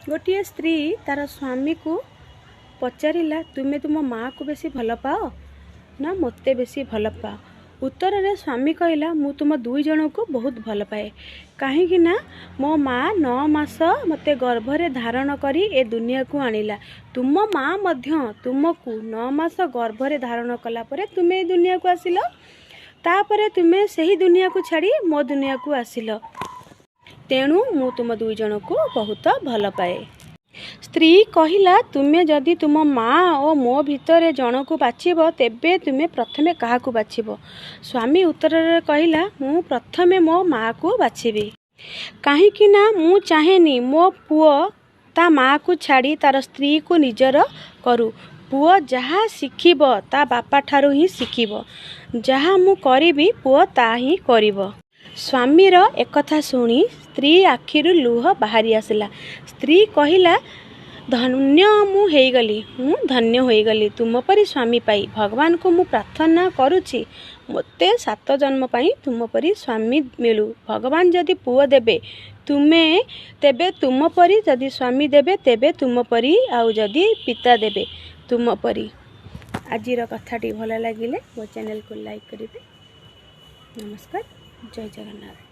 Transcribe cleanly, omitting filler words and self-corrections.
ଗୋଟିଏ ସ୍ତ୍ରୀ ତାର ସ୍ୱାମୀକୁ ପଚାରିଲା, ତୁମେ ତୁମ ମାଆକୁ ବେଶୀ ଭଲ ପାଅ ନା ମୋତେ ବେଶୀ ଭଲ ପାଅ? ଉତ୍ତରରେ ସ୍ୱାମୀ କହିଲା, ମୁଁ ତୁମ ଦୁଇ ଜଣଙ୍କୁ ବହୁତ ଭଲ ପାଏ, କାହିଁକି ନା ମୋ ମାଆ 9 ମାସ ମୋତେ ଗର୍ଭରେ ଧାରଣ କରି ଏ ଦୁନିଆକୁ ଆଣିଲା। ତୁମ ମାଆ ମଧ୍ୟ ତୁମକୁ 9 ମାସ ଗର୍ଭରେ ଧାରଣ କଲା ପରେ ତୁମେ ଏ ଦୁନିଆକୁ ଆସିଲ। ତାପରେ ତୁମେ ସେହି ଦୁନିଆକୁ ଛାଡ଼ି ମୋ ଦୁନିଆକୁ ଆସିଲ। ତେଣୁ ମୁଁ ତୁମ ଦୁଇ ଜଣଙ୍କୁ ବହୁତ ଭଲ ପାଏ। ସ୍ତ୍ରୀ କହିଲା, ତୁମେ ଯଦି ତୁମ ମା ଓ ମୋ ଭିତରେ ଜଣକୁ ବାଛିବ, ତେବେ ତୁମେ ପ୍ରଥମେ କାହାକୁ ବାଛିବ? ସ୍ୱାମୀ ଉତ୍ତରରେ କହିଲା, ମୁଁ ପ୍ରଥମେ ମୋ ମାଆକୁ ବାଛିବି, କାହିଁକି ନା ମୁଁ ଚାହେଁନି ମୋ ପୁଅ ତା ମାଆକୁ ଛାଡ଼ି ତାର ସ୍ତ୍ରୀକୁ ନିଜର କରୁ। ପୁଅ ଯାହା ଶିଖିବ, ତା ବାପାଠାରୁ ହିଁ ଶିଖିବ। ଯାହା ମୁଁ କରିବି, ପୁଅ ତା ହିଁ କରିବ। ସ୍ୱାମୀର ଏକଥା ଶୁଣି ସ୍ତ୍ରୀ ଆଖିରୁ ଲୁହ ବାହାରି ଆସିଲା। ସ୍ତ୍ରୀ କହିଲା, ଧନ୍ୟ ମୁଁ ହେଇଗଲି, ମୁଁ ଧନ୍ୟ ହୋଇଗଲି ତୁମ ପରି ସ୍ୱାମୀ ପାଇ। ଭଗବାନଙ୍କୁ ମୁଁ ପ୍ରାର୍ଥନା କରୁଛି, ମୋତେ ସାତ ଜନ୍ମ ପାଇଁ ତୁମ ପରି ସ୍ୱାମୀ ମିଳୁ। ଭଗବାନ ଯଦି ପୁଅ ଦେବେ ତୁମେ ତେବେ ତୁମ ପରି, ଯଦି ସ୍ୱାମୀ ଦେବେ ତେବେ ତୁମ ପରି, ଆଉ ଯଦି ପିତା ଦେବେ ତୁମ ପରି। ଆଜିର କଥାଟି ଭଲ ଲାଗିଲେ ମୋ ଚ୍ୟାନେଲକୁ ଲାଇକ୍ କରିବେ। ନମସ୍କାର, ଜୟ ଜଗନ୍ନାଥ।